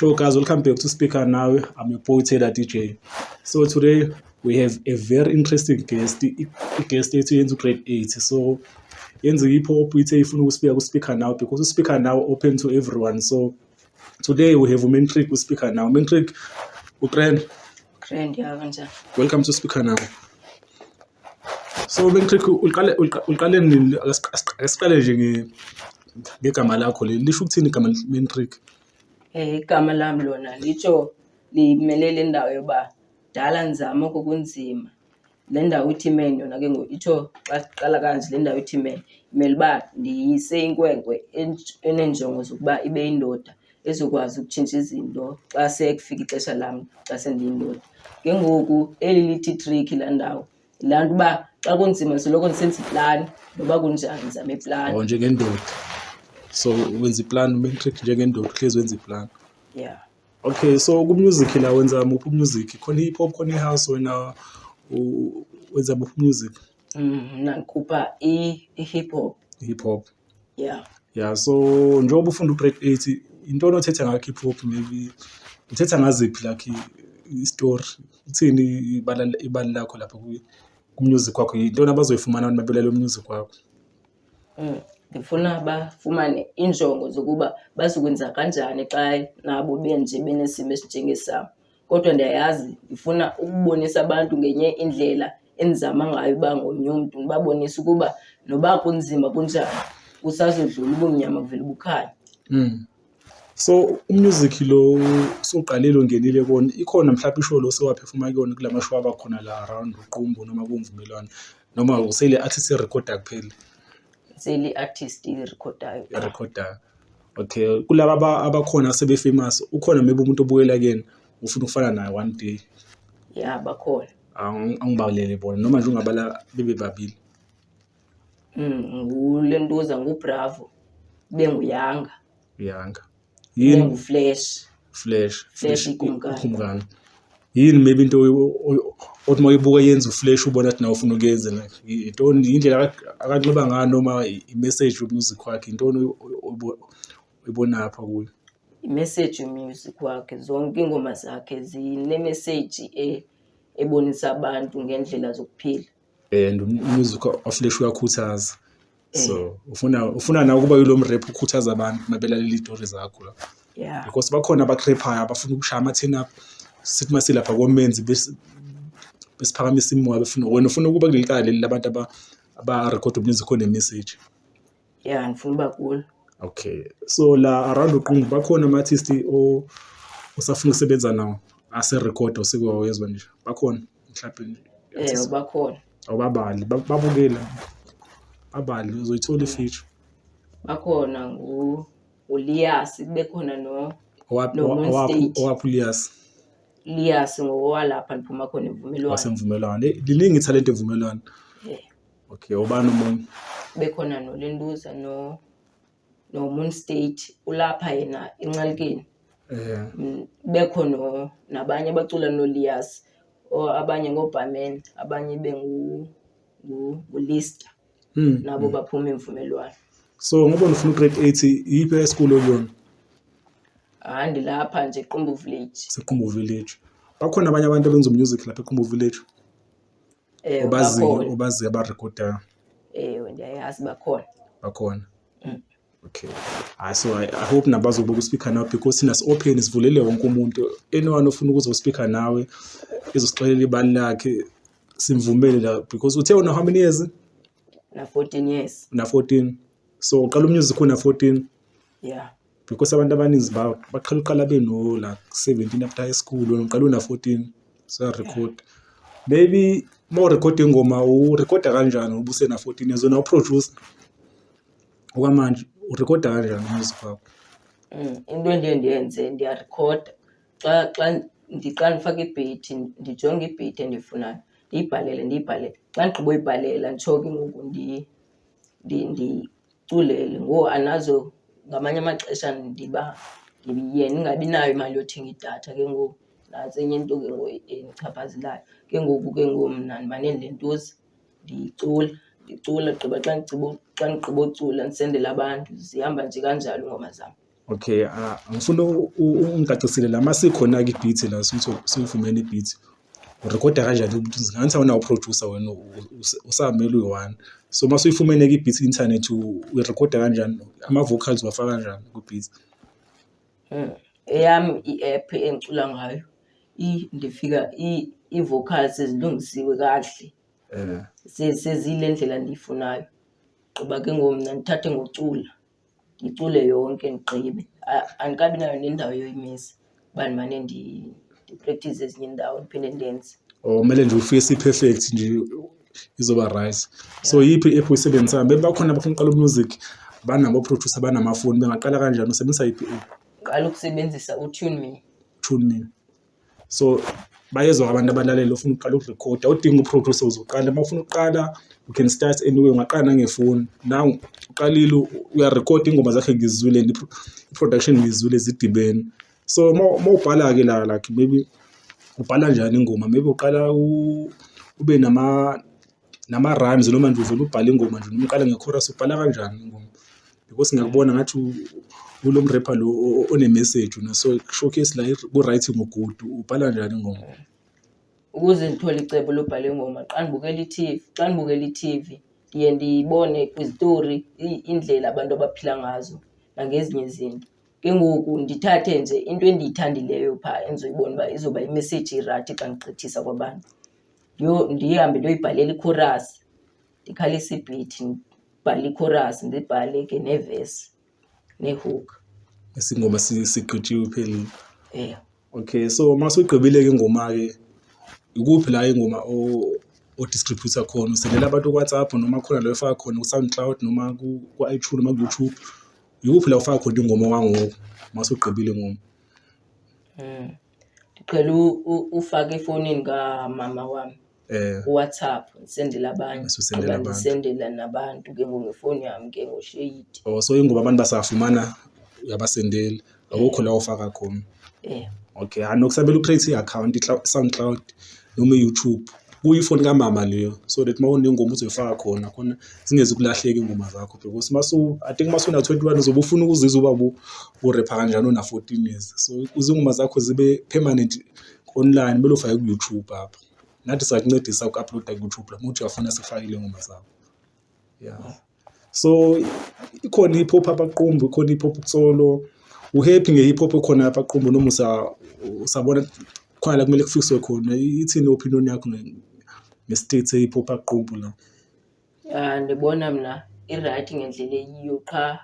Sure guys, welcome back to Speaker Nawe. I'm your boy Taylor DJ. So today we have a very interesting guest. I-guest yethu yenza grade 8. So yenza hip hop, ithe ifuna ukuspeaka ku-Speaker Now because u-Speaker Now open to everyone. So today we have uMatric ku-Speaker Now. Matric, utrend. Grand, ya, kanjani? Welcome to Speaker Now. So Matric, uqale nini? Asiqale nje ngegama lakho leli. Lisho ukuthini igama Matric? Igama lami lona litsho limele le ndawo yoba dala ndizama oko kunzima. Le ndawo ithi man yona ke ngoku itsho xa siqala kanje, le ndawo ithi man imele uba ndiyise inkwenkwe eneenjongo zokuba ibe yindoda ezokwazi ukutshintsha izinto xa sekufika ixesha lam xa sendiyindoda. Ke ngoku eli lithi trick laa ndawo, yilaa nto uba xa kunzima soloko ndisenza iplani, noba kunjani ndizama iplani. Oh, njengendoda. So wenza iplani Matric, njengendoda uhlezi wenza iplani. Yeah. Okay, so ku-music la wenza muphi music? Khona i-hip hop, khona i-house, wena wenza muphi music? Mna ndikhupha i-hip hop. Hip hop. Yeah. Yeah, so njengoba ufunda u-grade 8, intoni othetha ngakho hip hop? Maybe uthetha ngaziphi like i-story? Uthini ibali lakho lapha ku-music wakho? Intoni abazoyifumana abantu babelalela music wakho? Ndifuna bafumane iinjongo zokuba bazokwenza kanjani xa nabo benje benesimo esinjengesam. Kodwa ndiyayazi ndifuna ukubonisa abantu ngenye indlela endizama ngayo uba ngomnye umntu, ndibabonise ukuba noba kunzima kunjani kusazodlula ubumnyama kuvele ubukhanya. So umusic lo soqalile ungenile kuwona, ikhona mhlawumbe ishow lo sewaphefuma kuyona kulama show abakhona la around uQumbu noma kuMvumelwano, noma usele artist erekhoda kuphela? Seli-artist irekhodayo. Erekhodayo. Okay, kulaba abakhona sebe-famous, ukhona maybe umuntu obukela kuyena ufuna ukufana naye one day? Ya, bakhona. Angibalele bona noma nje ungabala bebe babili. Ngulentuza, nguBravo, kube nguYanga. Yanga. Kube Yini? nguFlash. Flash. Flash ikumkani. Ikumkani. Yini maybe into othi uma uyibuka yenza uFlash ubona ukuthi nawe ufuna ukuyenza, like intoni, indlela akanxiba ngayo noma i-message yomusic wakhe, intoni oyibona apha kuyo? I-message yomusic wakhe, zonke iingoma zakhe zine-message ebonisa abantu ngendlela zokuphila. And umusic waFlash uyakhuthaza. So ufuna nawe ukuba yilo mrap ukhuthaza abantu mabelalela iy'tori zakho la. Yeah. Because bakhona abakrephayo abafuna ukushaya ama-turn up, sithi masilapha komenzi besiphakamisa imoya, befuna wena ufuna ukuba kuleli cala leli labantu abarekhoda umusic one-message. Yeah, ndifuna uba kulo. Okay, so la around uQumbu bakhona ama-artist osafuna ukusebenza nawo aserekhoda osekuwawezwa nje, bakhona mhlawumbe nje? Ewe, bakhona. Awubabali, babukele, babali uzoyithola i-feature. Bakhona nguLias, kube khona no-Moon State. Owaphi uLias? Lias ngowalapha ndiphuma khona eMvumelwano. Wasemvumelwano. Liningi ithalente eMvumelwano. Okay, ubani omunye? Kube khona noLentuza no Moon State, ulapha yena eNcalikeni. Kube khona nabanye abacula noLias, abanye ngoBhamen, abanye benguLister. Nabo baphuma eMvumelwano. So ngoba ufuna ugrade 8, iyiphi esikole okuyona? Hayi, ndilapha nje eQumbu Village. SeQumbu Village. Bakhona abanye abantu abenza music lapha eQumbu Village? Obaziyo, Bakhona. obaziyo abarekhodayo? Ewe, ndiyayazi bakhona. Bakhona. Okay. Hayi, so I hope nabazobuka uSpeaker Nawe because thina si-open, sivulele wonke umuntu. Anyone ofuna ukuza uSpeaker Nawe ezosixelela ibali lakhe, simvumele la because uthe una how many years? Na 14 years. Na 14. So uqala umusic una 14? Yeah. Because abantu abaninzi baqhala uqala beno like 17 after high school, wena uqala una 14. So record. Maybe uma urecord ingoma urekhoda kanjani ngoba usena 14 years, wena uproducer? Okwamanje urekhoda kanjani umusic wakho? Into endiye ndiyenze, ndiyarekhoda. Xa ndiqala ndifake ibeat, ndijonge ibeat endiyifunayo, ndiyibhalele, ndiyibhalele. Xa ndigqiba uyibhalela nditsho ke ngoku ndiyiculele. Ngoku anazo ngamanye amaxesha ndiba ndiye ndingabi nayo imali yothenga idatha ke ngoku, nantsi enye into ke ngoku endichaphazelayo. Ke ngoku ke ngoku mna ndimane ndilentuza, ndiyicula, ndicula, gqiba xa ndigqiba, xa ndigqibocula ndisendele abantu, zihamba nje kanjalo iingoma zam. Okay, ngifuna ungicacisele la masikhona-ke i-beat la suyifumene i-beat. Urekhoda kanjani ukuthi ngathi awunawo u-producer wena usamele uyi-one. So uma usuyifumene-ke i-beat ku-inthanethi uyirekhoda kanjani? Ama-vocals uwafaka kanjani kwi-beat? Eyam i-app engicula ngayo ndifika ii-vocals sezilungisiwe kakuhle, seziyile ndlela ndiyifunayo. Gqiba ke ngoku mna ndithathe ngocula, ndicule yonke ndigqibe. Andikabi nayo nendawo yoyimisa uba ndimane ndiprekthize ezinye iindawo ndiphinde ndenze. Or kumele nje ufike isi-perfect nje izoba right. So iyiphi i-app oyisebenzisayo? Maybe bakhona abafuna ukuqala u-music banabo o-producer banamafoni, bengaqala kanjani? Usebenzisa yiphi i-app? Qala ukusebenzisa uTune Me. Tune Me. So bayezwa abantu abalalele ofuna ukuqala ukurekhoda, awudingi u-producer uzoqala. Uma ufuna ukuqala you can start anywhere, ungaqala nangefoni. Now uqalile uyarekhoda iy'ngoma zakhe ngizizwile and i-production ngizizwile zidibene. So uma ubhala-ke la like maybe ubhala njani ingoma? Maybe uqala ube nama-rhymes noma nje uvele ubhale ingoma nje noma uqale nge-chorus, ubhala kanjani ingoma? Because ngiyakubona ngathi ulo mrepha lo one-message wena, so showcase la ku-writing u-good, ubhala kanjani ingoma? Ukuze ndithole icebo lobhala ingoma xa ndibukela i-T_V, xa ndibukela i-T_V ndiye ndibone kwizitori iindlela abantu abaphila ngazo nangezinye izinto. Ke ngoku ndithathe nje into endiyithandileyo phaa endizoyibona uba izoba yimeseyiji erayithi xa ndigqithisa kwabantu. Ndihambe ndiyoyibhalela ikhorasi, ndikhalise ibhithi, ndibhale ikhorasi, ndibhale ke nevesi ne-hook. Isingoma sigqitshiwe iphelile. Ewe. Okay, so uma usuyigqibile-ke ingoma-ke, ikuphi la ingoma o-distribute-a khona? Usendela abantu ku-WhatsApp noma khona la oyifaka khona ku-SoundCloud noma ku-iTunes noma ku-YouTube? Ikuphi la ufaka khona ingoma okwangoku uma usugqibile ingoma? Ndiqhele ufaka efowunini kamama wam kuWhatsApp ndisendele abanye. Bese usendela Gqiba abantu. ndisendela nabantu ke ngoku ngefowuni yam ke ngoSheyidi. Oh, so ingoma abantu basafumana uyabasendela, akukho la ufaka khona. Ewe. Okay, hhayi nokusabela u-create i-akhawunti i-SoundCloud noma i-YouTube. Kuyifoni kamama leyo, so that uma unengoma uzoyifaka khona khona zingezukulahleka iy'ngoma zakho because masu, I think masuna 21 uzobe ufuna ukuzizwa uba urepha kanjani una 14 years. So ukuze iy'ngoma zakho zibe permanent online kumele ufake ku-YouTube apha. Nathi singakuncedisa uku-upload-a ku-YouTube la uma uthi uyafuna sikufakele iy'ngoma zakho. Yeah. So ikhona i-hip hop apha Qumbu, ikhona i-hip hop kuTsolo. U-happy nge-hip hop ekhona apha Qumbu noma usabona khona la kumele kufikiswe khona? Ithini i-opinion yakho nge-state se-hip hop aQumbu la? Ah, ndibona mna irayithi ngendlela eyiyo qha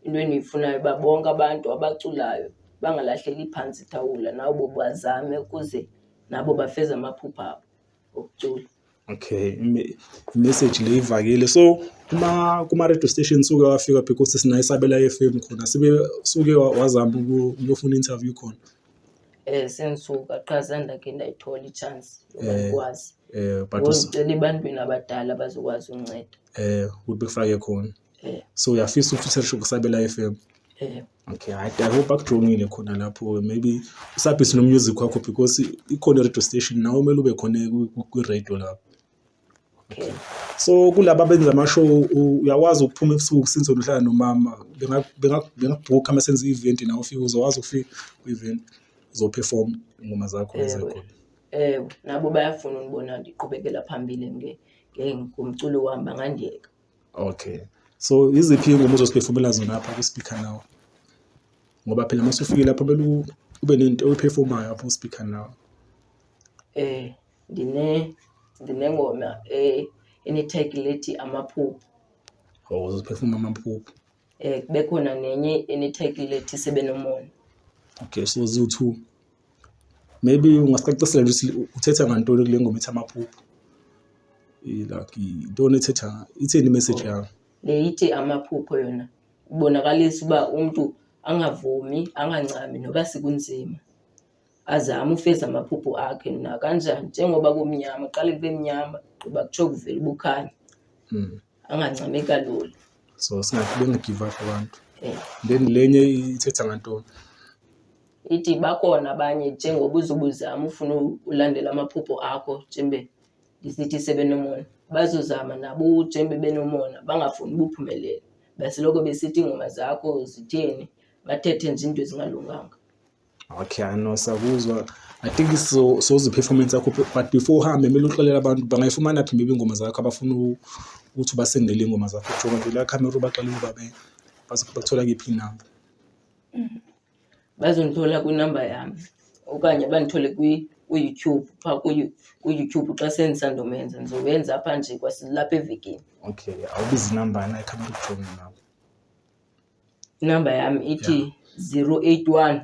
into endiyifunayo uba bonke abantu abaculayo bangalahleli phantsi ithawula, nabo bazame ukuze nabo bafeze amaphupha abo okucula. Okay, i-message le ivakele. So kuma kuma-radio station suke wafika because sinayo iSabela F_M khona, sibe suke wazama ukuyofuna i-interview khona. Sendisuka qha zange ndakhe ndayithola itshansi yoba ndikwazi. But Ngoku ndicela ebantwini abadala abazokwazi undinceda. Ukuthi bekufake khona. So uyafisa ukufisa kuSabela F_M? Ewe. Okay, hhayi I hope bakujongile khona lapho, maybe usabhizi no-music wakho because ikhona i-radio station nawe kumele ube khona kwi-radio lapho. Okay. So kulaba abenza ama-show uyakwazi ukuphuma ebusuku since wena uhlala nomama, bengakubhukha uma senza i-event nawe ufike, uzokwazi ukufika kwi-event uzo-perform iy'ngoma zakho Ewe. ezikhona. Ewe, nabo bayafuna undibona ndiqhubekela phambili ngomculo wami, bangandiyeka. Okay. So yiziphi iy'ngoma ozosi-perform-ela zona apha ku-Speaker Nawe? Ngoba phela uma usufike lapho kumele ube nento oyi-perform-ayo apho ku-Speaker Nawe. Ndinengoma ene-title ethi Amaphupho. Oh, uzo-perform-a Amaphupho. Kube khona nenye ene-title ethi Sebenomona. Okay, so ziwu-two. Maybe ungasicacisela nje ukuthi uthetha ngantoni kule ngoma ethi Amaphupho? Like intoni ethetha, ithini i-message yakho? Le ithi Amaphupho yona ibonakalisa uba umntu angavumi, angancami noba sekunzima. Azame ufeza amaphupho akhe nakanjani. Njengoba kumnyama, kuqale kube mnyama gqiba kutsho kuvele ubukhanya. Angancami kalula. So benga-give up abantu. Then lenye ithetha ngantoni? Ithi bakhona abanye njengoba uzobe uzama ufuna ulandela amaphupho akho njengoba ndisithi sebenomona, bazozama nabo njengoba benomona bangafuni uba uphumelele. Basoloko besithi iingoma zakho zitheni. Bathethe nje iinto ezingalunganga. Okay, I know, siyakuzwa. I think so soze i-performance yakho, but before uhambe kumele uxelele abantu bangayifumana phi maybe iingoma zakho, abafuna ukuthi ubasendele iingoma zakho. Jonga nje la khamera, ubaxelele uba bakuthola kuyiphi inamba. Bazondithola kwinamba yam okanye bandithole kuYouTube, phaa kuYouTube xa sendisandomenza, ndizowenza apha nje kwasilapha evekini. Okay, awubize inamba nayo ikhamera ikujonge nawe. Inamba yam ithi 081,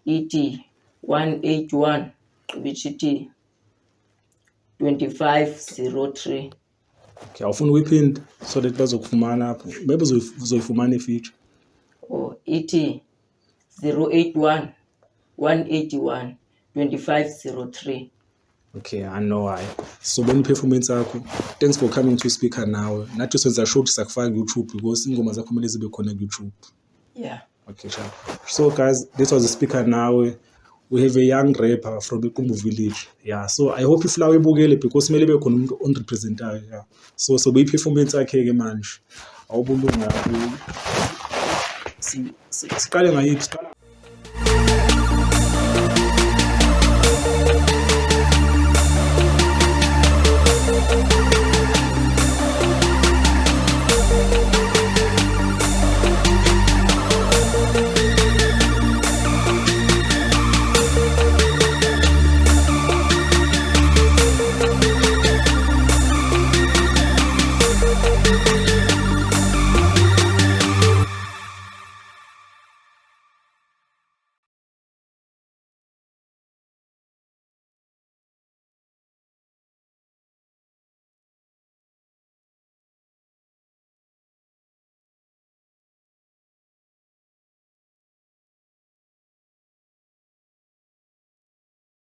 ithi 181, gqiba itsho ithi 2503. Okay, awufuni ukuyiphinda so that bazokufumana apho? Maybe uzoyifumana i-feature. Oh, ithi 081 181 2503. Okay, I know, hayi. Sobona i-performance yakho. Thanks for coming to Speaker Nawe. Nathi senza sure ukuthi sakufaka ku-YouTube because ingoma zakho kumele zibe khona ku-YouTube. Yeah. Okay, sharp. So guys, this was the Speaker Nawe. We have a young rapper from Iqumbu village. Yeah, so I hope iflower ibukele because kumele ibe khona umuntu on-representayo. Yeah. So beyi-performance yakhe ke manje. Awubulunga. Siqale ngayiphi? Siqala